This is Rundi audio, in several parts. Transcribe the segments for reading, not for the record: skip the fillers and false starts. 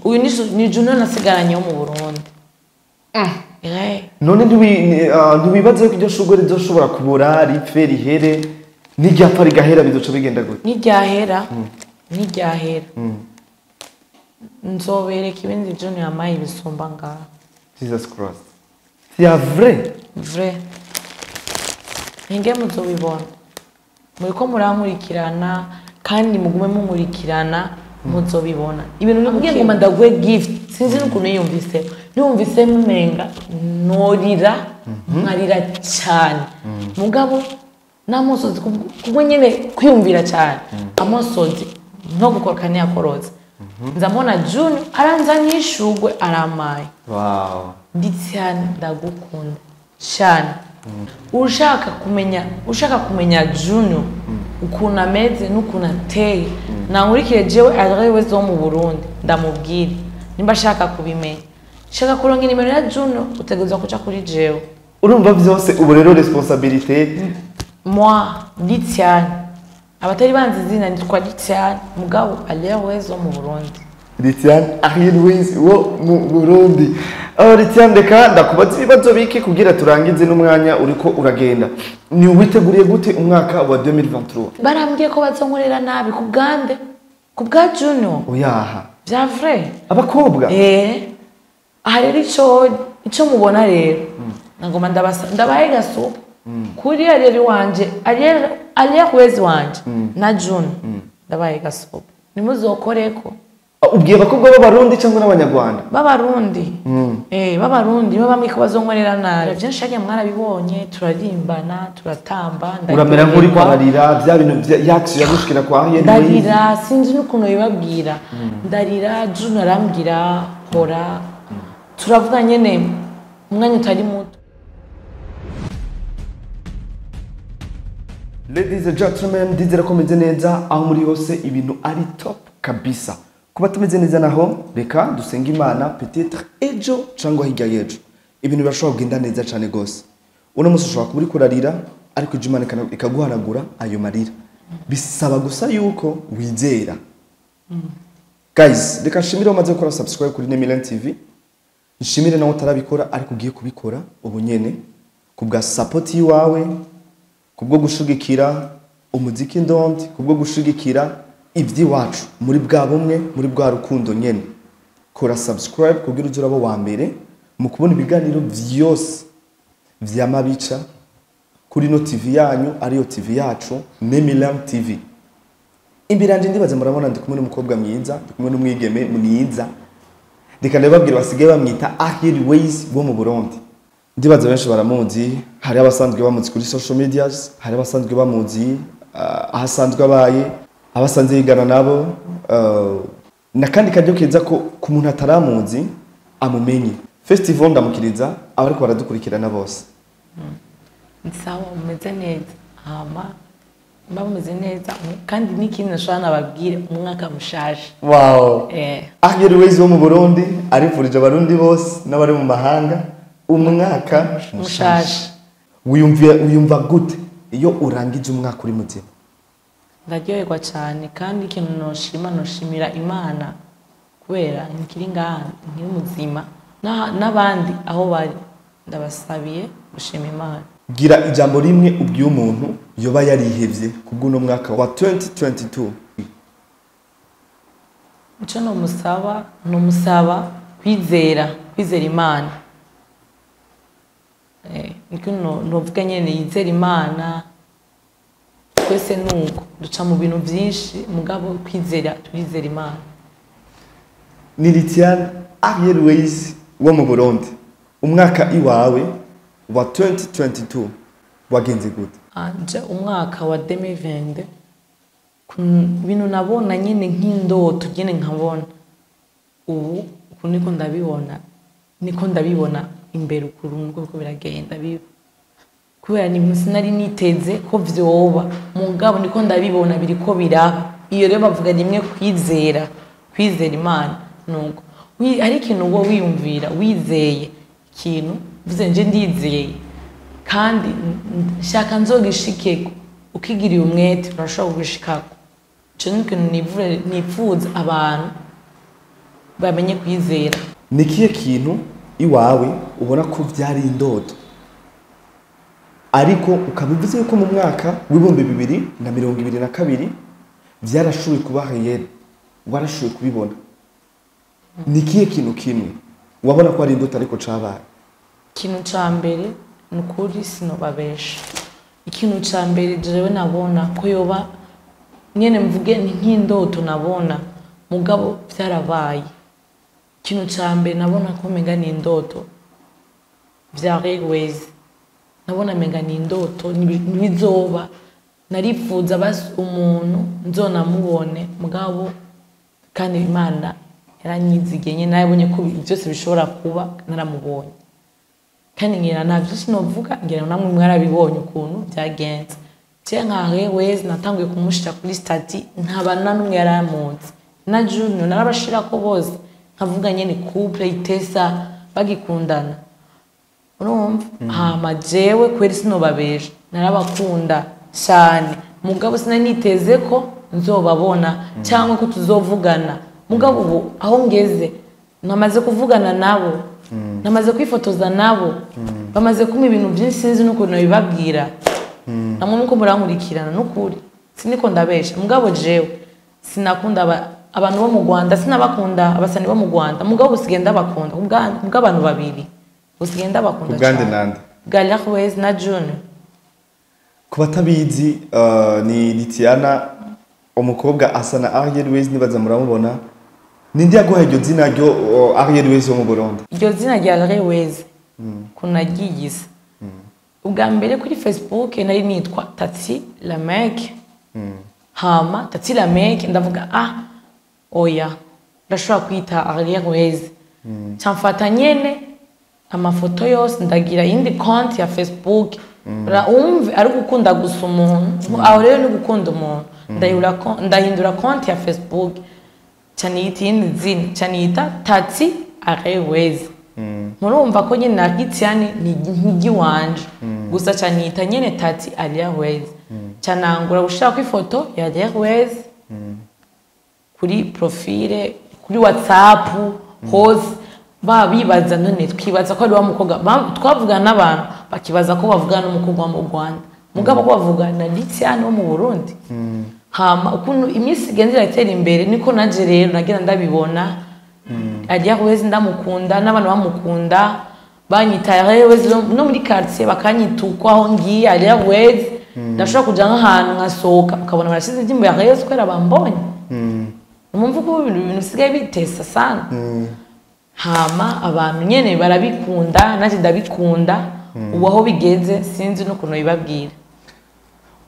Uyu ni Junior nasigaranye wo mu Burundi. None ntiwibaze ko iryo shurwe rizoshobora kubora, ripfe, rihere, n'iryapfa rigahera, bizoca bigenda gute? Niryahera, niryahera nzobereka ibindi Junior yamaye ibisumba ngaha. Jesus Christ, c'est vrai? Vrai. Ninge muzobibona, muriko murankurikirana kandi mugume munkurikirana, muzobibona ibintu bimubwiye ngo ndaguhe gift. Sinzi n'ukuntu yiyumvise, yumvise mumenga norira, nkarira cyane, mugabo n'amosozi kubwo nyine kwiyumvira cyane, amosozi no gukoroka ntiyakorotse. Nza mbona Junior aranzaniye ishurwe, aramaye. Wow. Nditsiyane, ndagukunda cyane. Ushaka kumenya Junior ukuntu ameze n'ukuntu ateye, nankurikire jewe Ariel Wayz wo mu Burundi, ndamubwire nimba ashaka kubimenya. Shaka kuronka inimero ya Junior, utegerezwa kuca kuri jewe. Urumva byose ubu rero responsabilité. Moi, Litiane, abatari banzi izina, nitwa Litiane, mugabo Ariel Wayz wo mu Burundi. Litiane Ariel Wayz wo mu Burundi. Oh, Litiane, reka ndakubaza ibibazo bike kugira turangize n'umwanya uriko uragenda. Ni witeguriye gute umwaka wa 2023? Barambwiye ko bazonkorera nabi ku bwande, ku bwa Junior. Oyaha. Vya vrai. Abakobwa? Eh, aha rero ico mubona rero, nagoma ndabasa ndabaye gasopo kuri Ariel wanje, Ariel Wayz wanje na Junior, ndabaye gasopo, nimuzokoreko. Ubwiye abakobwa b'Abarundi cyangwa n'Abanyarwanda? B'Abarundi. Eh, b'Abarundi nibo bamwe ko bazonkorera nabi. Byinshi hariya mwarabibonye, turarimbana, turatamba. Uramera nk'uri Ndaryoherwa. kwararira bya bintu yacu yagushikira kwa Ariel Wayz. Ndarira, sinzi n'ukuntu bibabwira, ndarira. Junior arambwira hora, turavuga nyene umwanya utari muto. Ladies and gentlemen, ndizera ko meze neza aho muri hose, ibintu ari top kabisa. Kuba tumeze neza naho, reka dusenge Imana, peut-être ejo cyangwa hirya y'ejo ibintu birashobora kugenda neza cyane gose. Uno munsi ushobora kuba uri kurarira, ariko ejo Imana ikaguhanagura ayo marira. Bisaba gusa yuko wizera. Guys, reka nshimire umaze gukora subscribe kuri Nemilen TV, nshimire nawe utarabikora ariko ugiye kubikora ubu nyene, ku bwa support yiwawe, kubwo gushigikira umuziki ndondi, kubwo gushigikira iby'iwacu muri bwa bumwe, muri bwa rukundo nyene. Kora subscribe kugira uje uraba wa mbere mu kubona ibiganiro vyose vyama bica kuri no TV yanyu, ariyo TV yacu, Nemilam TV. Imbere yanje ndibaza murabona ndi kumwe n'umukobwa mwiza, ndi kumwe n'umwigeme mwiza, reka ndababwira, basigaye bamwita Ariel Wayz wo mu Burundi. Ndibaza benshi baramuzi, hari abasanzwe bamuzi kuri social medias, hari abasanzwe bamuzi aho asanzwe abaye, abasanzwe yigana nabo, nakandi karyo keza ko ku muntu ataramuzi amumenye. Festival, ndamukiriza abariko baradukurikirana bose. Sawa, mumeze neza? Hama mba mumeze neza, kandi n'ikindi nashobora nababwire, umwaka mushasha. Wow. Eh. Ariel Wayz wo mu Burundi arifurije Abarundi bose n'abari mu mahanga umwaka mushasha. Mushasha. Wiyumva gute iyo urangije umwaka uri muzima? Ndaryoherwa cyane, kandi ikintu noshima, noshimira Imana kubera nkiri ngaha, nkiri muzima. N'abandi aho bari ndabasabiye gushima Imana. Gira ijambo rimwe ubwiye umuntu yoba yarihevye kubw'uno mwaka wa 2022. Icyo nomusaba, nomusaba kwizera Imana. Niko novuga nyene, yizera Imana. Twese nuko duca mu bintu byinshi, mugabo kwizera, turizera Imana. Ni Litiane Ariel Wayz wo mu Burundi. Umwaka iwawe wa 2022 wagenze gute? Anje umwaka wa 2020, bintu nabona nyine nk'indoto nyine nkabona ubu uku niko ndabibona imbere ukuntu niko biragenda biba, kubera ni ibintu sinari niteze ko vyoba, mugabo niko ndabibona biriko biraba. Iyo rero bavuga rimwe kwizera Imana, nuko hari ikintu uba wiyumvira, wizeye ikintu, uvuze nje ndizeye kandi nshaka nzogishikeko, ukigiriye umwete urashobora kugishikako. Ico ni ikintu nipfuza abantu. Bamenye kwizera. Ni kihe kintu iwawe ubona ko vyari indoto, ariko ukaba uvuze yuko mu mwaka w'2022 vyarashoboye kuba réel, warashoboye kubibona? Ni kihe kintu kimwe wabona ko ari indoto ariko cabaye? Ikintu ca mbere, ni ukuri sinobabesha, ikintu ca mbere jewe nabona ko yoba nyene, mvuge ni nk'indoto nabona, mugabo vyarabaye. Ikintu ca mbere nabona ko menga ni indoto vya Airways, nabona menga ni indoto, ntibizoba. Naripfuza basi umuntu nzonamubone, mugabo kandi Imana yaranyizigiye nyene, narabonye ko byose bishobora kuba, naramubonye. Kandi ngira nta vyinshi novuga, ngira namwe mwarabibonye ukuntu byagenze. Je nka Airways natanguye kumushira kuri statut, nkaba nta n'umwe yaramunzi, na Junior narabashirako bose, nkavuga nyene couple itesa bagikundana, urumva. Hama jewe kweri sinobabesha, narabakunda cyane, mugabo sinari niteze ko nzobabona cyangwa ko tuzovugana. Mugabo ubu aho ngeze, namaze kuvugana nabo, namaze kwifotoza nabo, bamaze kumpa ibintu byinshi, sinzi n'ukuntu nabibabwira. Namwe muko murankurikirana, n'ukuri siniko ndabesha. Mugabo jewe sinakunda abantu bo mu Rwanda, sinabakunda abasani bo mu Rwanda, mugabo usigaye ndabakunda kubw'abantu babiri, usigaye ndabakunda Kubwande cane. Nande? Galahwez na June. Ku batabizi, ni Litiana, umukobwa asa na Ariel Wayz, nibaza muramubona. Ninde yaguhaye iryo zina ryo Ariel Wayz wo mu Burundi? Iryo zina rya Galahwez kunagiyiza ubwa mbere kuri Facebook nari nitwa Tati Lameke. Hama Tati Lameke ndavuga: "Ah, oya, ndashobora kwita Ariel Wayz." Camfata nyene amafoto yose, ndagira iyindi konti ya Facebook. Umve, ari gukunda gusa umuntu, aho rero ni gukunda umuntu. Ndahindura konti ya Facebook, caniyita iyindi zina, caniyita Tati Ariel Wayz. Murumva ko nyine Litiane ni nk'igiwanje gusa, caniyita nyene Tati Ariel Wayz. Canangura gushirako ifoto ya Ariel Wayz kuri profile, kuri WhatsApp hose. Babibaza none twibaza ko ari wa mukobwa. Twavugana n'abantu bakibaza ko bavugana n'umukobwa wo mu Rwanda, mugabo ko bavugana na Litiane wo mu Burundi. Hama ukuntu iminsi igenda iratera imbere, niko naje rero nagenda ndabibona Ariel Wayz ndamukunda, n'abantu bamukunda, banyita Ariel Wayz no muri quartier bakanyita uko aho ngiye Ariel Wayz. Ndashobora kuja nk'ahantu nkasohoka, ukabona barashize indirimbo ya Ariel Wayz kubera bambonye. Numva ko ibintu bisigaye bitesa sana. Hama abantu nyene barabikunda, nanjye ndabikunda. Ubu aho bigeze sinzi n'ukuntu bibabwira.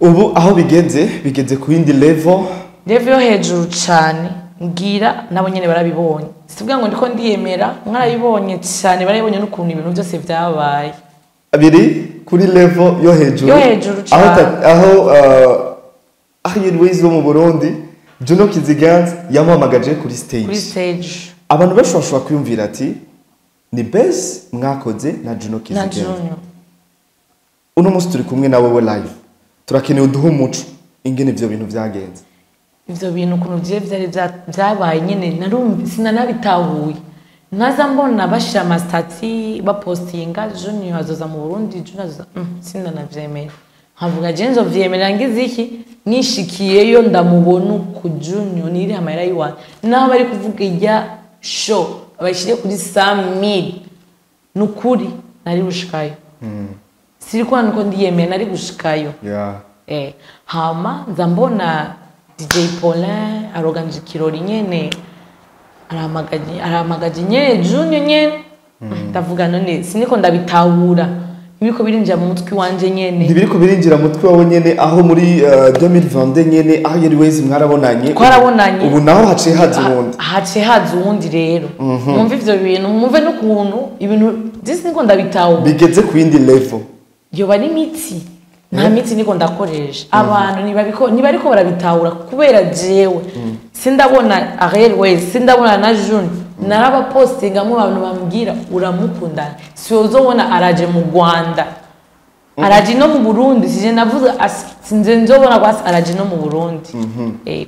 Ubu aho bigeze, bigeze ku yindi level. Level yo hejuru cane, ngira nabo nyene barabibonye. Sivuga ngo ndiko ndiyemera, mwarabibonye cane, barabibonye n'ukuntu ibintu byose vyabaye. Biri kuri level yo hejuru. Yo hejuru Aho cane. Aho Ariel Wayz wo mu Burundi, Juno Kiziganza yamuhamagaje kuri stage. Kuri stage. Abantu benshi bashobora kwiyumvira ati ni base mwakoze na Juno Na Kiziganza. Junior. Uno munsi turi kumwe na wewe live, turakeneye uduhe umuco ingene ivyo bintu vyagenze. Ivyo bintu ukuntu vyari vyabaye nyene, narumva sinanabitahuye. Nkaza mbona bashira ama statut, bapostinga Junior azoza mu Burundi, Junior azoza, sinanavyemera. Nkavuga je nzovyemera ngize iki? Nishikiyeyo ndamubona ku Junior niri amahera yiwanje, naho bari kuvuga irya show bayishire kuri 100,000, nukuri nari gushikayo. Sirikuwa nuko ndiyemera, nari gushikayo. Hama nza mbona DJ Paulin aroganje ikirori nyene, arahamagaje nyene Junior nyene. Ndavuga none siniko ndabitahura, ntibiriko birinjira mu mutwe wanje nyene. Ntibiriko birinjira mu mutwe wawe nyene, aho muri 2022 nyene Ariel Wayz mwarabonanye. Twarabonanye. Ubu naho haciye haza uwundi. Haciye haza uwundi rero. Mwumve ivyo bintu, mwumve n'ukuntu ibintu disi niko ndabitahura. Bigeze ku yindi level. Yoba ari imiti, nta miti niko ndakoresha. Abantu ntibariko barabitahura kubera jewe sindabona Ariel Wayz, sindabona na June. Narabapostingamo, abantu bambwira uramukunda, si uzobona araje mu Rwanda. Araje no mu Burundi, sije navuze sinze nzobona kwasi araje no mu Burundi.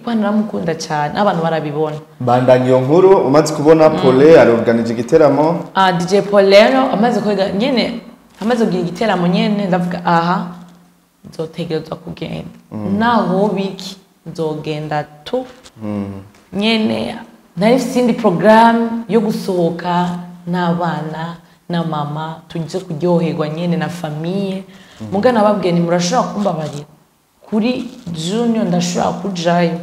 Kwa naramukunda cyane, abantu barabibona. Bandanye iyo nkuru umaze kubona Pole arorganije igiteramo. DJ Pole amaze kwega nyene, amaze kugira igiteramo nyene, ndavuga aha nzotegerezwa kugenda. Naho biki nzogenda tu. Nyene nari mfise indi programme yo gusohoka n'abana na mama tuje kuryoherwa nyene na famille. Mugana babwiye ni murashobora kumbabarira kuri Junior ndashobora kujayo.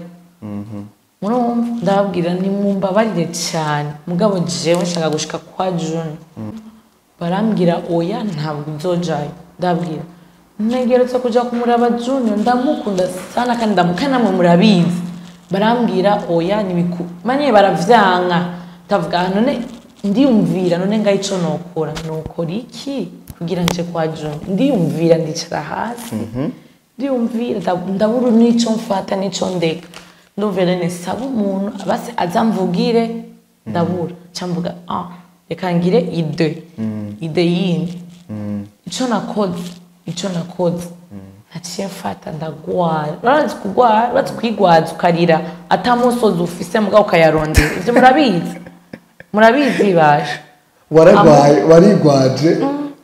Murumva ndababwira ni mumbabarire cyane mugabo jewe nshaka gushika kwa Junior. Barambwira oya ntabwo nzojayo. Ndabwira ntegerezwa kuja kumuraba Junior, ndamukunda sana kandi ndamukana namwe murabizi. Barambwira oya nibiku manye baravyanka. Ndavuga none ndiyumvira none ngaho ico nokora nokora iki kugira nje kwa Junior. Ndiyumvira ndicara hasi. Ndiyumvira ndabura nico mfata nico ndeka. Ndumvira nene saba umuntu abase azamvugire ndabura. Camvuga reka ngire ide. Ide yindi. Ico nakoze naciye mfata ndagwara. Urazi kugwara, urazi kwigwaza ukarira atamusozi ufise mugabo ukayarondera. Ivyo murabizi. Murabizi baje. Waragwaye, warigwaje.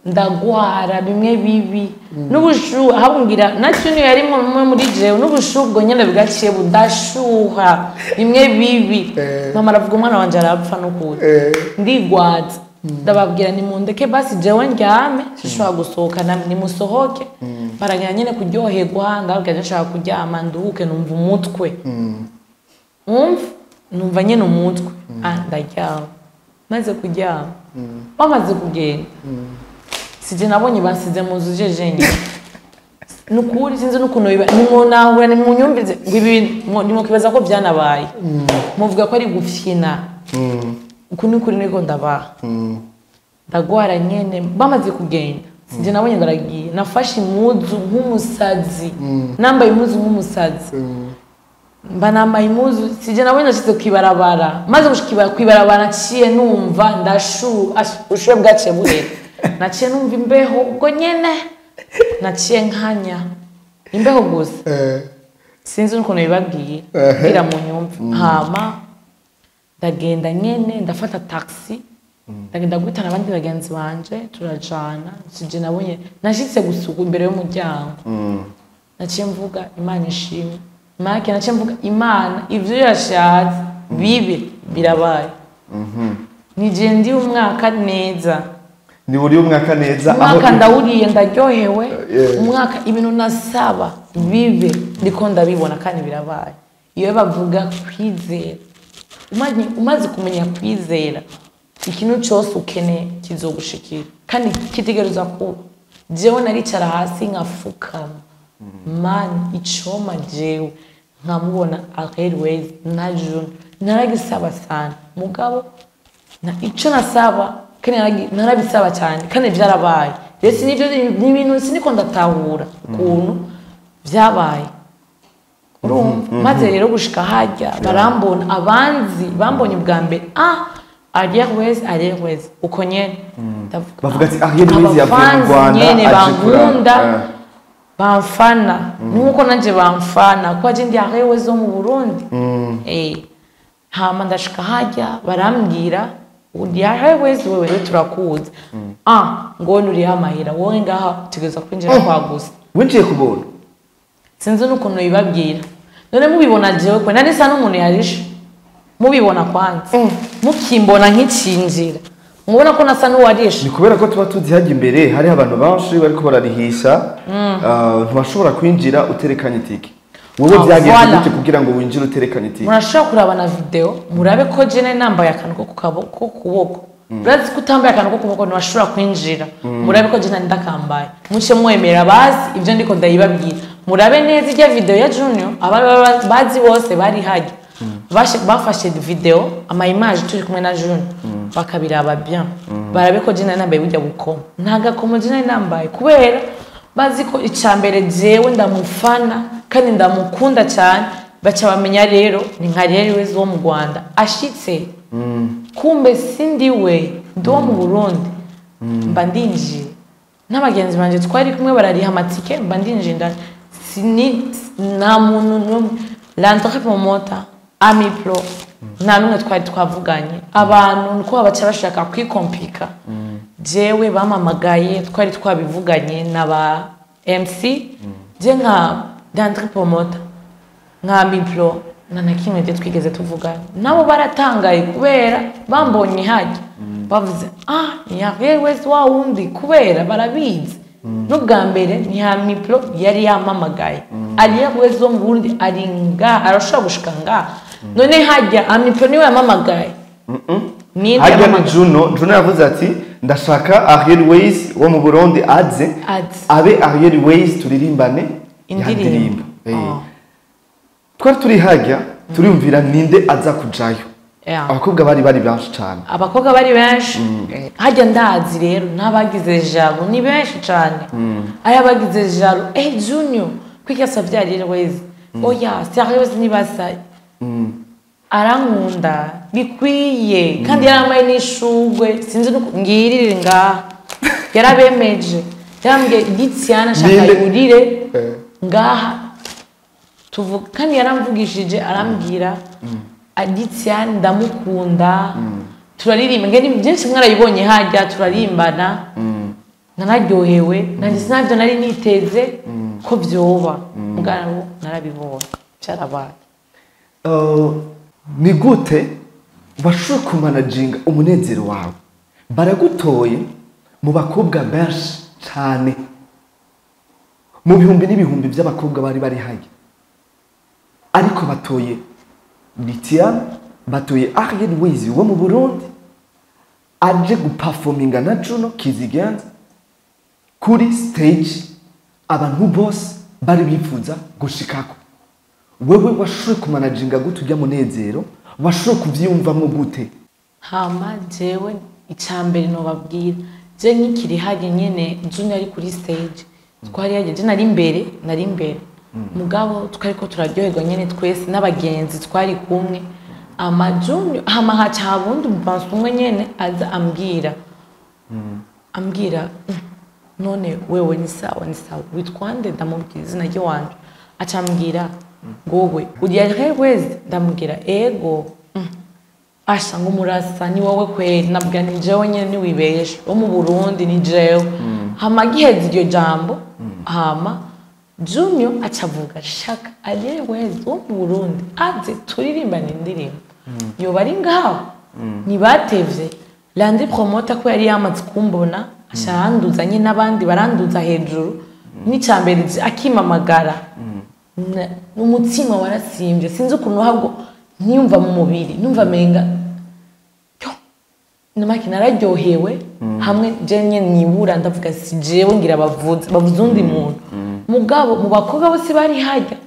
Ndagwara bimwe bibi. N'ubushu ahabungira na Junior yari mwe muri jewe n'ubushu ubwo nyene bwaciye budashuha bimwe bibi. Mama aravuga umwana wanje arapfa n'ukuri. Ndigwaza. Ndababwira ni mundeke basi jewe ndyame sishobora gusohoka namwe nimusohoke. Baragenda nyene kuryoherwa ndababwira nshaka kuryama nduhuke numva umutwe. Numva nyene umutwe. Ndaryama. Maze kuryama. Bamaze kugenda. Sije nabonye bansize mu nzu jeje. Nukuri sinzi nukuntu nimunahura nimunyumvize ngo ibi nimukibaza ko byanabaye. Muvuga ko ari gufyina. Uku nukuri niko ndabaha. Ndagwara nyene bamaze kugenda. Sije nabonye ndaragiye. Nafashe impuzu nk'umusazi. Nambaye impuzu nk'umusazi. Mba nambaye impuzu sije nabonye nashize kwibarabara. Maze gushika kwibarabara naciye numva ndashu ushuye bwaciye buhera. Naciye numva imbeho ubwo nyene. Naciye nkanya imbeho gusa. Sinzi ukuntu bibabwiye. Bira mu nyumva. Hama ndagenda nyene ndafata taxi. Ndagenda guhitana abandi bagenzi banje turajana. Sije nabonye nashitse gusuka imbere y'umuryango. Naciye mvuga Imana ishimwe. Make naciye mvuga Imana ivyo yashatse bibe birabaye. Nije ndi umwaka neza. Ni uri umwaka neza aho umwaka ndawuriye ndaryohewe. Umwaka ibintu nasaba bibe ndiko ndabibona kandi birabaye. Iyo bavuga kwizera, umaze kumenya kwizera ikintu cyose ukeneye kizogushikira kandi kitegereza kuba. Jewe naricara hasi nkafukama man icoma jewe nkamubona Airways na Junior naragisaba sana mugabo na ico nasaba kandi narabisaba cyane kandi byarabaye. Rero sinivyo n'ibintu siniko ndatahura ukuntu byabaye. Urumva maze rero gushika hajya barambona abanzi bambonye ubwa mbere Airways uko nyene. Bavuga ati Airways yavuye mu Rwanda aje kuraba bamfana nuko nanje bamfana ko aje ndi Airways zo mu Burundi. Hama ndashika hajya barambwira undi Airways wewe turakuzi. Ngo nuri amahera wowe ngaha tugeza kwinjira kwa gusa. Winjiye kubona. Sinzi nukuntu bibabwira. None mubibona jewe ko nari sa n'umuntu yarishe. Mubibona kwanza. Mukimbona nkicinjira. Mubona ko nasa n'uwarishe. Ni kubera ko tuba tuzi hajya imbere hari abantu benshi bariko bararihisha. Ntibashobora kwinjira uterekanye itike. Wowe byagenze gute kugira ngo winjire uterekanye itike? Murashobora kuraba na video, murabe ko jene nambaye akantu ko kuboko. Urazi ko utambaye akantu ko kuboko ntibashobora kwinjira. Murabe ko jene ndakambaye. Muce mwemera bazi ivyo ndiko ndayibabwira. Murabe neza ijya video ya Junior abari bazi bose bari hajya. Bafashe video ama image turi kumwe na Junior bakabiraba bien. Barabe ko jene nambaye burya bukoma. Nta gakomo jene nambaye kubera bazi ko icambere jewe ndamufana kandi ndamukunda cyane. Baca bamenya rero ni nka Airways wo mu Rwanda ashitse. Kumbe sindi we ndi wo mu Burundi. Mba ndinjiye. N'abagenzi banje twari kumwe barariha amatike, mba ndinjiye indani. Sini nta muntu n'umwe, Landry Promoter, Amipro, nta n'umwe twari twavuganye. Abantu niko baca bashaka kwikompika. Jewe bamamagaye twari twabivuganye na ba MC, je nka Landry Promoter, nka Amipro, nta na kimwe je twigeze tuvugana. Nabo baratangaye kubera bambonye hajya. Bavuze ah ni Ariel Wayz wa wundi, kubera barabizi. N'ubwa mbere ni Amipro yari yamamagaye. Ariel Wayz wo mu Burundi ari nga, arashobora gushika nga. None hajya Amipro niwe yamamagaye. Ninde Hajya ni yamamagaye? Juno. Juno yavuze ati ndashaka Ariel Wayz wo mu Burundi aze, Aze. abe Ariel Wayz turirimbane ya Indirimbo. ndirimbo. Twari turi hajya turiyumvira ninde aza kujayo. Abakobwa bari benshi cyane. Abakobwa bari benshi. Hajya ndazi rero n'abagize jalo ni benshi cyane. Aya bagize jalo, Junior kwiki savye Ariel Wayz. Oya, sérieux nibasa. Arankunda bikwiye kandi yaramaye n'ishugwe, sinzi nuko ngirire ngaha. Yarabemeje. Yarambwiye Litiana shaka Ninde? yurire ngaha. Tuvuga kandi yaramvugishije arambwira Litiana ndamukunda. Turaririmba ngeni byinshi mwarayibonye hajya turarimbana. Nararyohewe nanjye sinabyo nari niteze ko vyoba. Mugabo narabibonye cyarabaye. Ni gute washoboye kumanaginga umunezero wawe? Baragutoye mu bakobwa benshi cyane, mu bihumbi n'ibihumbi by'abakobwa bari bari hajya, ariko batoye Litiana, batoye Ariel Wayz wo mu Burundi aje guperforminga na Juno Kizigenza kuri stage abantu bose bari bifuza gushikako. Wewe washoboye kumanaginga gute ujya munezero? Washoboye kuvyiyumvamo gute? Hama jewe icambere nobabwira, je nkikiri hajya nyene Junior ari kuri stage, twari hajya je nari imbere. Mugabo twariko turaryoherwa nyene twese n'abagenzi twari kumwe. Ama Junior hama haca habundi umupansi umwe nyene aza ambwira. Ambwira none wewe ni sawa ni sawa witwa nde? Ndamubwira izina ry'iwanje. Aca ambwira ngowe uri Ariel Wayz? Ndamubwira ego. Asha ngo murasa ni wowe kweri? Nabwira ni jewe nyene niwibesha wo mu Burundi ni jewe. Hama giheze iryo jambo, hama Junior acavuga shaka Ariel Wayz wo mu Burundi aze turirimbane indirimbo. Yoba ari ngaho ntibatevye. Landry Promoter ko yari yamaze kumbona aca aranduza nyine n'abandi baranduza hejuru. N'icambere akimamagara umutima warasimbye, sinzi ukuntu habwo niyumva mu mubiri, numva menga yo namaki nararyohewe hamwe je nyene nibura ndavuga si jewe ngira bavuze undi muntu. Mugabo mu bakobwa bose bari hajya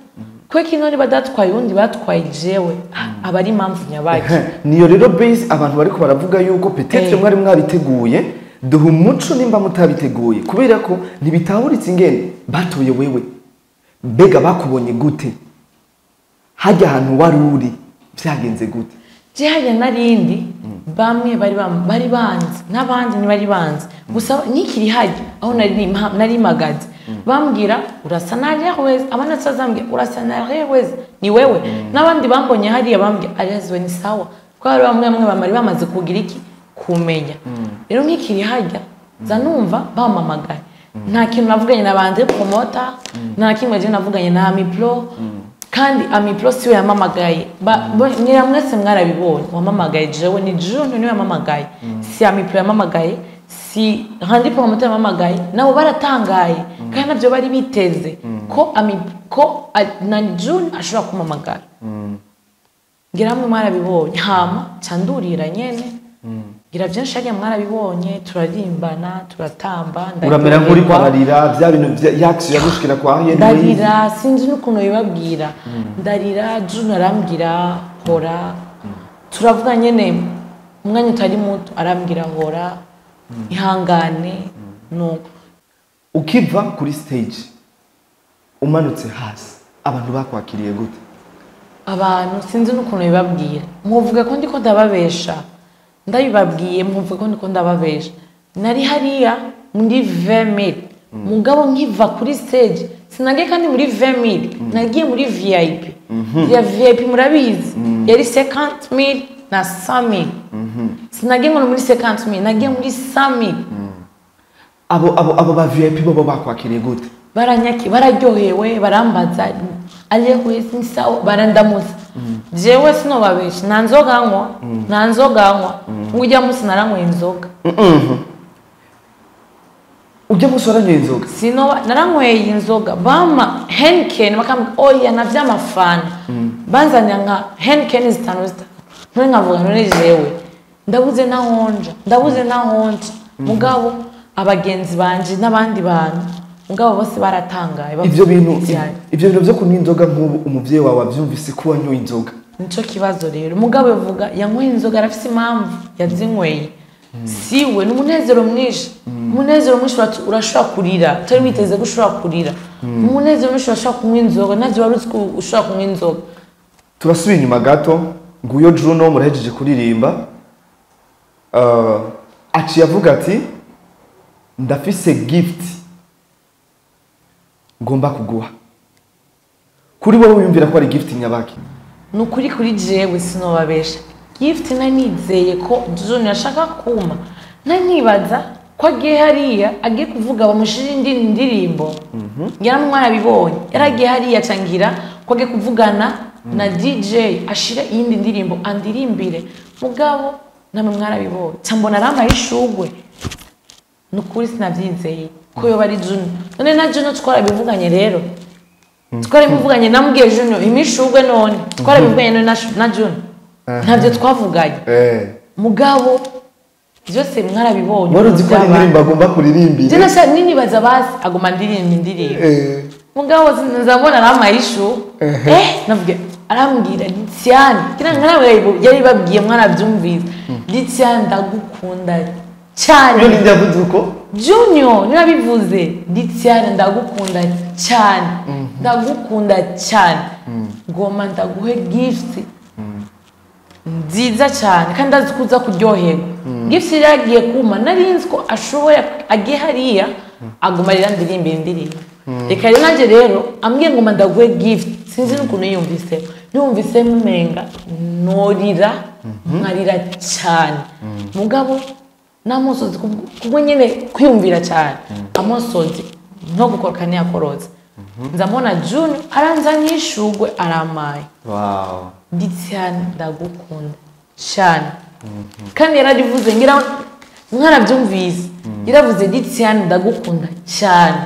kweki none badatwaye undi batwaye jewe, aba ari impamvu nyabaki. Niyo rero base abantu bariko baravuga yuko peut-être mwari mwabiteguye. Duha umuco nimba mutabiteguye, kubera ko ntibitahuritse ingene batoye wewe. Mbega bakubonye gute? Hajya ahantu wari uri byagenze gute? Je hajya narindi bamwe bari banzi n'abandi ntibari banzi, gusa nkikiri hajya aho nari magaze bambwira urasa na Ariel Wayz, abandi batazambwira urasa na Ariel Wayz ni wewe, n'abandi bambonye hariya bambwira Ariel Wayz ni sawa, kuko hari bamwe bamwe bamaze kugira iki kumenya. Rero nkikiri hajya za numva bamamagaye, nta kintu navuganye na Landry Promoter, nta kimwe je navuganye na Amipro. Kandi Amipro siwe yamamagaye. Nyira mwese mwarabibonye wamamagaye jewe ni Junior niwe yamamagaye, si Amipro yamamagaye, si Landry Promoter yamamagaye. Nabo baratangaye kandi nabyo bari biteze ko ko na Junior ashobora kumamagara. Ngira mwe mwarabibonye. Hama candurira nyene ngira byinshi hariya mwarabibonye, turarimbana turatamba, uramera nk'uri kwararira bya bintu yacu yagushikira kwa Ariel Wayz. Ndarira sinzi n'ukuntu bibabwira, ndarira. Junior arambwira hora, turavuga nyene umwanya utari muto, arambwira hora ihangane. Nuko ukiva kuri stage umanutse hasi abantu bakwakiriye gute? Abantu sinzi n'ukuntu bibabwira, muvuga ko ndiko ndababesha, ndabibabwiye muvuga ko ndiko ndababesha. Nari hariya muri 20000. Mugabo nkiva kuri stage sinagiye kandi muri 20000, nagiye muri VIP. Ya VIP murabizi yari 50000 na 100000. Sinagiye ngo muri 50000, nagiye muri 100000. Abo ba VIP bo bakwakiriye gute? Baranyaki, bararyohewe, barambaza Ariel ni sawa, barandamutsa. Jewe sinobabesha, nta nzoga nywa, nta nzoga nywa. Ujya munsi naranyweye inzoga. Ujya munsi waranyweye inzoga? Sinoba naranyweye inzoga. Bama Heineken bakambwira oya na vy'amafana. Banzanya nka Heineken zitanu zitanu. None nkavuga none jewe ndabuze nahonja, ndabuze nahonja. Mugabo abagenzi banje n'abandi bantu mugabo bose baratangaye. Ivyo bintu byo kunywa inzoga nk'ubu umuvyeyi wawe avyumvise ko wanyoye inzoga. Nico kibazo rero. Mugabo yavuga yanyweye inzoga arafise impamvu yazinyweye. Siwe ni umunezero mwinshi. Umunezero mwinshi urashobora kurira, utari witeze ko ushobora kurira. Umunezero mwinshi urashobora kunywa inzoga, navyo wari uzi ko ushobora kunywa inzoga. Turasubiye inyuma gato, nguyo Juno murahejeje kuririmba. Aciye avuga ati ndafise gift ngomba kuguha. Kuri wowe wiyumvira ko ari gift nyabaki? Nukuri kuri jewe sinobabesha. Gift nanizeye ko Juno yashaka kuma. Nanibaza ko agiye hariya agiye kuvuga bamushira indi ndirimbo. Ngira mwarabibonye. Yaragiye hariya cangira ko agiye kuvugana na DJ ashira iyindi ndirimbo andirimbire. Mugabo namwe mwarabibonye. Cambona arampaye ishugwe. Nukuri sinavyizeye ko yoba ari Juno. None na Juno twarabivuganye rero. Twarabivuganye namubwiye Juno imishugwe none. Twarabivuganye none na Juno. Ntavyo twavuganye. Mugabo byose mwarabibonye. Wari uzi ko ari indirimbo agomba kuririmbira? Je nasa nini baza basi agomba ndirimba indirimbo. Mugabo nzabona arampaye ishu. Navuge arambwira Litiane. Kira nkarawe yari babwiye mwarabyumvise. Litiane ndagukunda cyane. Yo ninde yavuze uko? Junior narabivuze. Litiane ndagukunda cyane. Ndagukunda cyane. Ngoma ndaguhe gift nziza cyane kandi azi kuza kuryoherwa. Gift yagiye kuma nari nzi ko ashoboye agiye hariya aguma rira ndirimba indirimbo. Reka rero nanje rero ambwiye ngoma ndaguhe gift sinzi n'ukuntu yumvise. Yumvise mumenga norira nkarira cyane. Mugabo namusozi kubwo nyene kwiyumvira cyane. Amosozi no gukoroka ntiyakorotse. Nzamona June aranzanye ishugwe aramaye. Wow. Litiane ndagukunda cyane. Kandi yarabivuze ngira mwarabyumvise. Yaravuze Litiane ndagukunda cyane.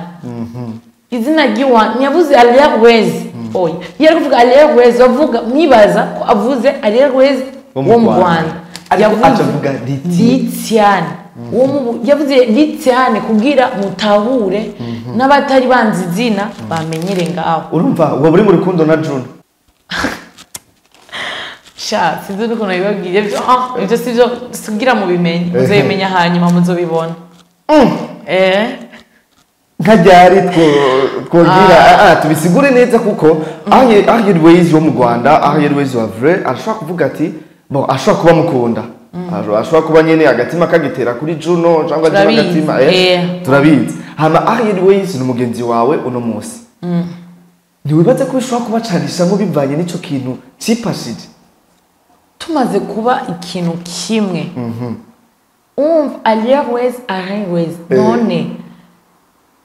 Izina ry'iwa ntiyavuze Ariel Wayz. Oya. Yaravuga Ariel Wayz avuga mwibaza ko avuze Ariel Wayz wo mu Rwanda. Yavuze avuga Litiane. Yavuze Litiane kugira mutahure n'abatari banzi izina bamenyere ngaho. Urumva uba uri mu rukundo na Juno? Sha sinzi n'ukuntu nabibabwiye ibyo ibyo sivyo sugira mubimenye muzobimenya hanyuma muzobibona. Nka ryari twogira tubisigure neza kuko Ariel Wayz wo mu Rwanda, Ariel Wayz wa vrai arashobora kuvuga ati bon ashobora kuba mukunda. Ashobora kuba nyene agatima kagitera kuri Juno cyangwa agatima turabizi. Hama Ariel Wayz ni umugenzi wawe uno munsi. Ntiwibaze ko bishobora kubacanisha ngo bivanye n'ico kintu cipashije? Tumaze kuba ikintu kimwe. Umva Ariel Wayz, Ariel Wayz none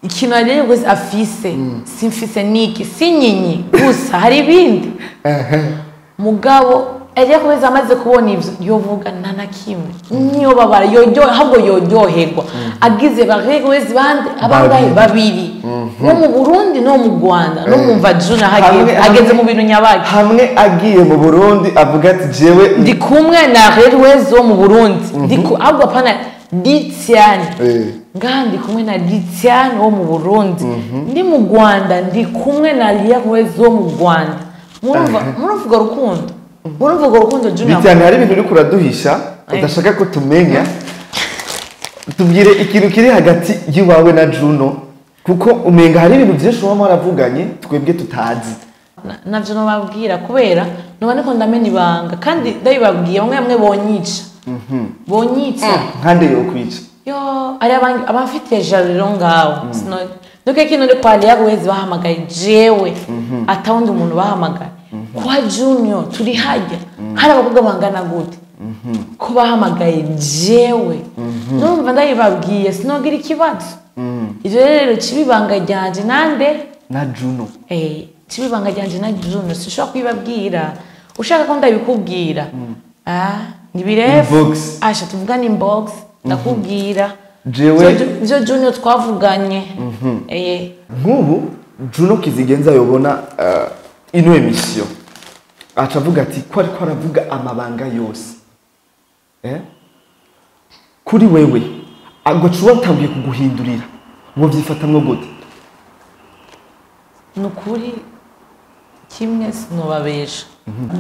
ikintu Ariel Wayz afise simfise niki sinyinyi gusa hari ibindi. Mugabo Ariel Wayz amaze kubona ivyo yovuga nta na kimwe niyo babara yoryohe ahubwo yoryoherwa agize ba Ariel Wayz bande abangahe babiri wo mu Burundi no mu Rwanda no mumva Juno ageze mu bintu nyabaki hamwe agiye mu Burundi avuga ati jewe ndi kumwe na Ariel Wayz wo mu Burundi ndi ahubwo apana Litiane ngaha ndi kumwe na Litiane wo mu Burundi ndi mu Rwanda ndi kumwe na Ariel Wayz wo mu Rwanda. Murumva urukundo. Murumva urukundo Junior. Litiane hari ibintu uri kuraduhisha udashaka ko tumenya. Tubwire ikintu kiri hagati y'iwawe na Juno kuko umenga hari ibintu byinshi uba mwaravuganye twebwe tutazi. Navyo nobabwira kubera noba niko ndamena ibanga kandi ndabibabwiye bamwe bamwe bonyica. Bonyica. Nkande yo kwica. Yo Ari abamfitiye jariro ngaho. Nuko kino uri kwa Ariel Wayz bahamagaye jewe, atawundi umuntu bahamagaye. Kwa Junior turi hajya, hari abakobwa bangana gute ko bahamagaye jewe? Numva ndabibabwiye sinogira ikibazo. Ivyo rero cibibanga ryanje nande na Juno. Cibibanga ryanje na Juno sinshobora kubibabwira. Ushaka ko ndabikubwira, ni birefu. Inbox. Asha tuvugane inbox ndakubwira. Jewe Ivyo Junior twavuganye. Nk'ubu Juno Kizigenza yobona ino emission aca avuga ati ko ariko aravuga amabanga yose. Kuri wewe agacu watangiye kuguhindurira ngo vyifatamwo gute? Nukuri kimwe sinobabesha,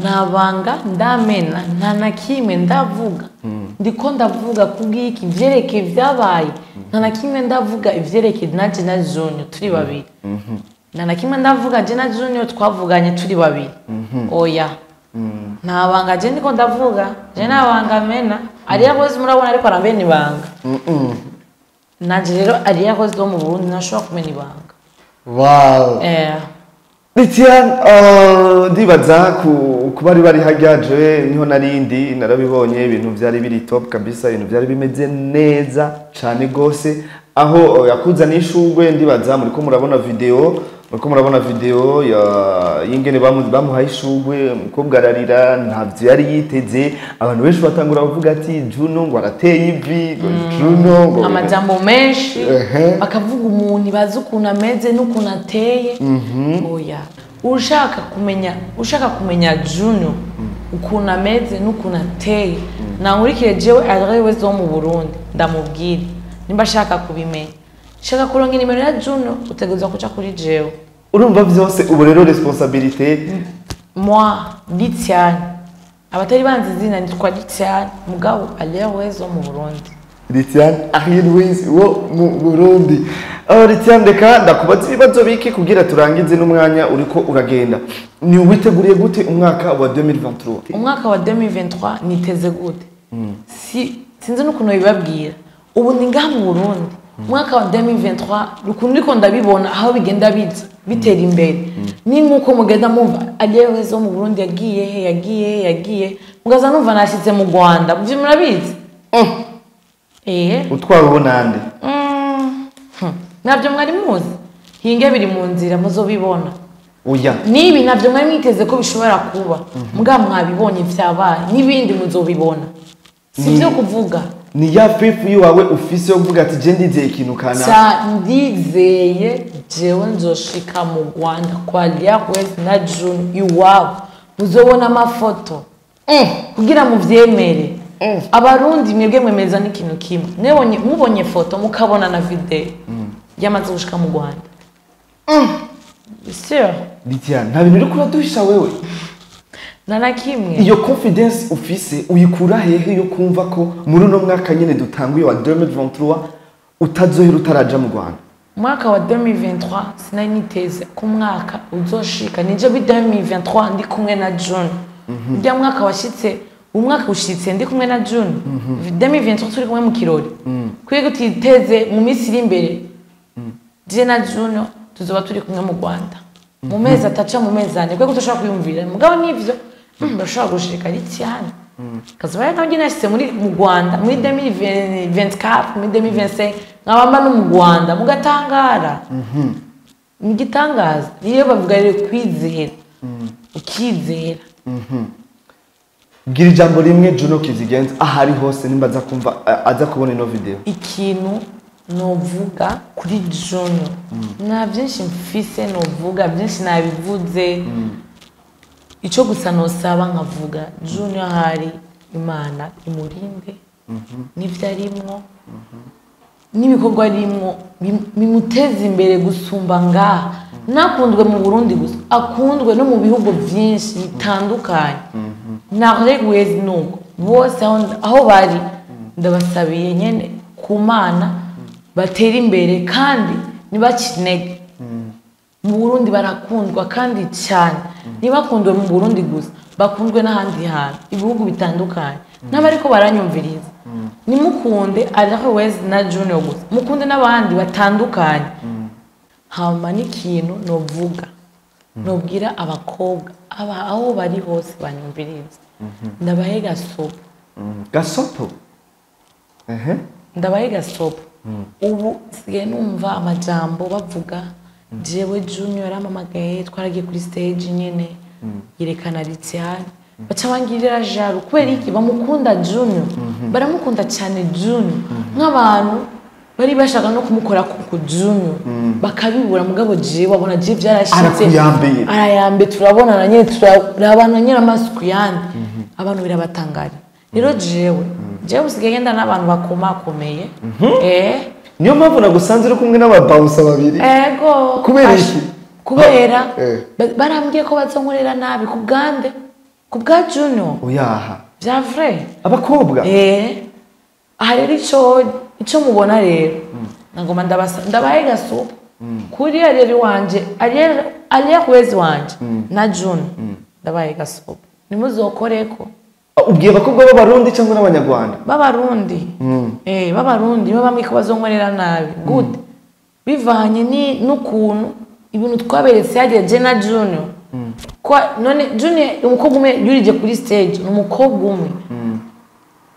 nabanga ndamena nta na kimwe ndavuga. Ndiko ndavuga kubw'iki ivyerekeye vyabaye, nta na kimwe ndavuga ivyerekeye nanje na Junior turi babiri. Nta na kimwe ndavuga je na Junior twavuganye turi babiri. Oya, nta banga je ndiko ndavuga, je nta banga mena. Ariel Wayz murabona ariko aramena ibanga. Nanje rero Ariel Wayz wo mu Burundi ntashobora kumena ibanga. Wow. Litiane, ndibaza kuba bari hajya jewe niho narindi narabibonye ibintu byari biri top kabisa, ibintu byari bimeze neza cyane gose. Aho yakuza n'ishugwe, ndibaza muriko murabona video, muriko murabona video ya yingene bamuhaye ishugwe, umukobwa ararira ntavyo yari yiteze. Abantu benshi batangura bavuga ati Juno ngo arateye ivi, ngo Juno ngo amajambo menshi, bakavuga umuntu bazi ukuntu ameze n'ukuntu ateye. Oya, ushaka kumenya Juno ukuntu ameze n'ukuntu ateye, nankurikire jewe Ariel Wayz wo mu Burundi ndamubwire. Nimba ashaka kubimenya, shaka kuronka inimero ya Juno utegerezwa kuca kuri jewe. Urumva vyose ubu rero responsabilité Moi Litiane, abatari banzi izina nitwa Litiane, mugabo Ariel Wayz wo mu Burundi. Litiane Ariel Wayz wo mu Burundi. Litiane, reka ndakubaza ibibazo bike kugira turangize n'umwanya uriko uragenda. Ni witeguriye gute umwaka wa 2023? Umwaka wa 2023 niteze gute? Sinzi n'ukuntu bibabwira. Ubu ndi ngaha mu Burundi. Umwaka wa 2023 ukuntu ndiko ndabibona aho bigenda biza bitera imbere. Ni nkuko mugenda mumva Ariel Wayz wo mu Burundi yagiye he, yagiye he, yagiye. Mugaza numva nashitse mu Rwanda. Muvyo murabizi? Utwara ubu nande? Navyo mwari muzi. Hinge biri mu nzira muzobibona. Oya. Nibi navyo mwari mwiteze ko bishobora kuba. Muga mwabibonye vyabaye, nibindi muzobibona. Sivyo kuvuga. Ni ya faith yiwawe ufise yo kuvuga ati je ndizeye ikintu kana. Sa ndizeye jewe nzoshika mu Rwanda kwa Ariel Wayz na Juno iwabo. Muzobona amafoto. Kugira muvyemere. Abarundi mwebwe mwemeza n'ikintu kimwe. Mubonye foto mukabona na video. Yamaze gushika mu Rwanda. Sûr. Litiane, nta bintu uriko uraduhisha wewe. Nta kimwe. Iyo confidence ufise uyikura hehe yo kumva ko muri uno mwaka nyene dutanguye wa 2023 utazohera utaraja mu Rwanda? Mwaka wa 2023 sinari niteze ko umwaka uzoshika. Nije bi 2023 ndi kumwe na June. Urya mwaka washitse, umwaka ushitse ndi kumwe na June. 2023 turi kumwe mu kirori. Kwiye gutiteze mu minsi iri imbere. Je na Juno tuzoba turi kumwe mu Rwanda. Mu mezi ataca mu mezi ane, kwiye kutoshobora kwiyumvira. Mugabo nivyo bashobora gushika Litiane. Kazoba nawe nashitse muri mu Rwanda muri 2024, muri 2025 nkabamba no mu Rwanda mugatangara. Ni igitangaza. Niyo bavuga rero kwizera. Ukizera. Bwira ijambo rimwe Juno Kizigenza ahari hose nimba aza kumva aza kubona ino video. Ikintu novuga kuri Juno, nta byinshi mfise novuga, byinshi nabivuze. Ico gusa nosaba nkavuga Juno ahari Imana imurinde n'ivyo arimwo n'ibikorwa arimwo bimuteze imbere gusumba ngaha. Nakundwe mu Burundi gusa, akundwe no mu bihugu byinshi bitandukanye. Ariel Wayz nuko bose aho bari ndabasabiye nyene ku Mana batera imbere kandi ntibacinege. Mu Burundi barakundwa kandi cyane, ntibakundwe mu Burundi gusa, bakundwe n'ahandi hantu ibihugu bitandukanye. N'abariko baranyumviriza, nimukunde Ariel Wayz na Junior gusa, mukunde n'abandi batandukanye. Hama n'ikintu novuga, nobwira abakobwa aba aho bari hose banyumviriza, ndabahe gasopo. Gasopo, ehe. Ndabahe gasopo. Ubu sigaye numva amajambo bavuga: jewe Junior yarampamagaye, twaragiye kuri stage nyene, yerekana Litiane, baca bangirira jaloux. Kubera iki? Bamukunda Junior, baramukunda cyane Junior, nk'abantu bari bashaka no kumukora ku Junior bakabibura. Mugabo jewe wabona jewe byarashitse. Arakuyambeye. Arayambe, turabonana nyene, turabana nyene amaso ku yandi, abantu birabatangara. Rero jewe usigaye ngenda n'abantu bakomakomeye, eh. Niyo mpamvu nagusanze uri kumwe n'ababawusa babiri. Ego. Kubera iki? Kubera barambwiye ko bazonkorera nabi ku bwande, ku bwa Junior. Oyaha. Vya vrai. Abakobwa. Eh, aha rero ico mubona rero, nagoma ndabasa, ndabahe gasopo kuri Ariel wanje, Ariel Wayz wanje na Junior, ndabahe gasopo, nimuzokoreko. Ubwiye abakobwa b'Abarundi cyangwa n'Abanyarwanda? B'Abarundi, eh, b'Abarundi baba bambwiye ko bazonkorera nabi gute, bivanye ni n'ukuntu ibintu twaberetse hagiye je na Junior. Kwa none Junior umukobwa umwe yurije kuri stage, ni umukobwa umwe,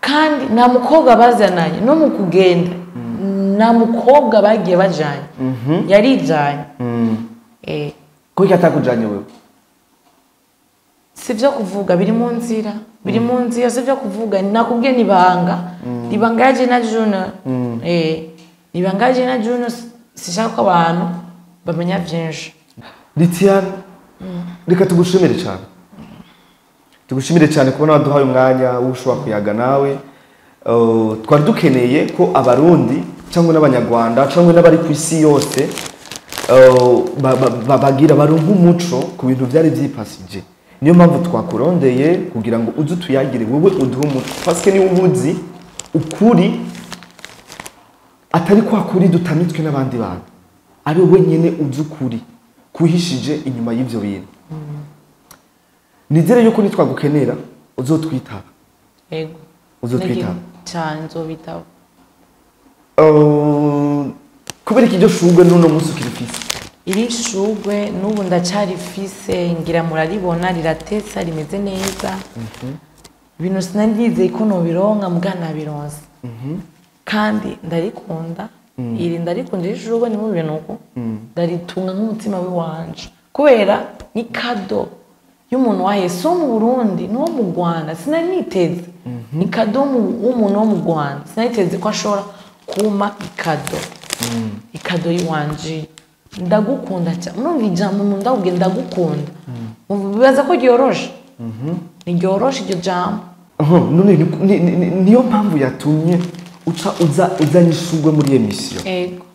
kandi nta mukobwa bazananye no mu kugenda, nta mukobwa bagiye bajanye, yarijanye, eh. Kuki atakujanye wewe? Si byo kuvuga, biri mu nzira, biri mu nzira, si byo kuvuga. Nakubwiye ni ibanga, ibanga yaje na Junior, eh, ibanga yaje na Junior. Sishaka ko abantu bamenya byinshi. Litiane, reka tugushimire cyane, tugushimire cyane kubona waduhaye umwanya wo ushobora kuyaga nawe. Twari dukeneye ko Abarundi cyangwa n'Abanyarwanda cyangwa n'abari ku isi yose bagira baronke umuco ku bintu byari byipasije. Niyo mpamvu twakurondeye kugira ngo uze utuyagire, wowe uduhe umuco, parce que niwe ubuzi ukuri, atari kwa kuri dutamitswe n'abandi bantu, ari wowe nyine uzi ukuri kuhishije inyuma y'ibyo bintu. Nizere yuko nitwagukenera uzotwitaba. Yego. Uzotwitaba. Cyane, nzobitaba. Kubera iki iryo shurwe n'uno munsi ukirifise? Iri shurwe n'ubu ndacarifise, ngira muraribona, riratesa, rimeze neza. Ibintu sinari nizeye ko nobironka, muga nabironse, kandi ndarikunda iri, ndarikunda iri shurwe. Ni mu bintu uko ndaritunga nk'umutima w'iwanje, kubera ni cadeau y'umuntu wahe, si uwo mu Burundi, ni uwo mu Rwanda. Sinari niteze, ni cadeau w'umuntu wo mu Rwanda. Sinari niteze ko ashobora kumpa icadeau, icadeau y'iwanje. Ndagukunda cyane. Numva ijambo umuntu ndakubwiye ndagukunda, bibaza ko ryoroshe? Ntiryoroshe iryo jambo. Aha, none niyo mpamvu yatumye uca uza uzanye ishurwe muri émission. Ego,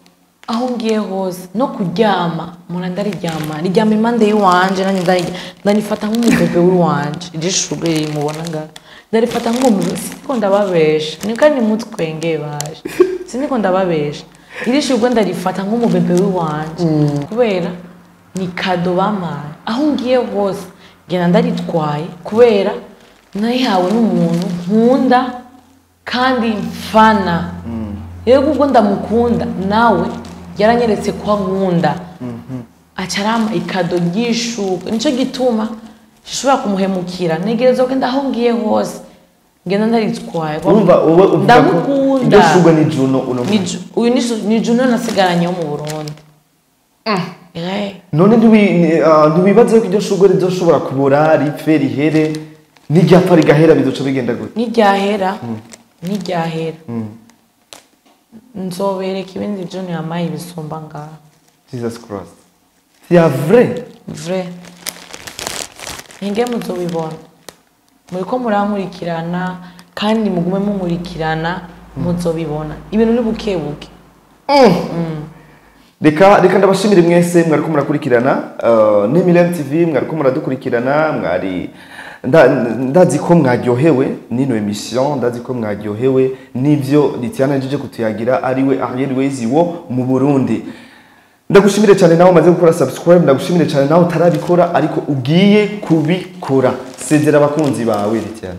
aho ngiye hose, no kuryama mpora ndariryama, riryama impande y'iwanje, nanjye ndarifata nk'umubebe w'iwanje. Iri shurwe mubona ngaha ndarifata nk'umubebe, siniko ndababesha, ni kandi mutwenge baje, siniko ndababesha. Iri shurwe ndarifata nk'umubebe w'iwanje, kubera ni cadeau bampaye. Aho ngiye hose ngenda ndaritwaye, kubera nayihawe n'umuntu nkunda kandi mfana. Rero ubwo ndamukunda, nawe yaranyeretse ko ankunda, aca arampa icadeau ry'ishurwe. Nicyo gituma gishobora kumuhemukira, ntegerezwa kugenda, aho ngiye hose ngenda ndaritwaye. Urumva wowe uvuga ko Ndamukunda. iryo shurwe ni Juno uno Ni munsi? Uyu ni Juno nasigaranye wo mu Burundi. Eh. None ntiwibaze ko iryo shurwe rizoshobora kubora, ripfe, rihere? N'iryapfa rigahera, bizoca bigenda gute? Niryahera, niryahera nzobereka ibindi Juno yamaye bisumba ngaha. Jesus Christ, c'est vrai? Vrai, ninge muzobibona, muriko murankurikirana, kandi mugume munkurikirana, muzobibona. Ibintu ni buke buke. Reka ndabashimire mwese mwariko murakurikirana Nemilen TV, mwariko muradukurikirana, mwari ndazi ko mwaryohewe n'ino émission, ndazi ko mwaryohewe n'ivyo Litiana yaje kutuyagira, ariwe Ariel Wayz wo mu Burundi. Ndagushimire cyane nawe umaze gukora subscribe, ndagushimire cyane nawe utarabikora ariko ugiye kubikora. Sezera abakunzi bawe, Litiana.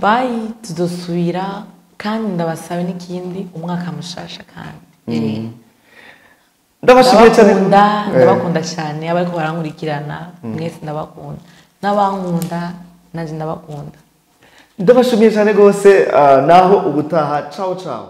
Bye, tuzosubira kandi ndabasabe n'ikindi, umwaka mushasha kandi. Ndabashimiye cyane. Ndabakunda, ndabakunda cyane abariko barankurikirana mwese, ndabakunda n'abankunda nanje ndabakunda. Ndabashimiye cyane rwose, naho ubutaha. Ciao ciao.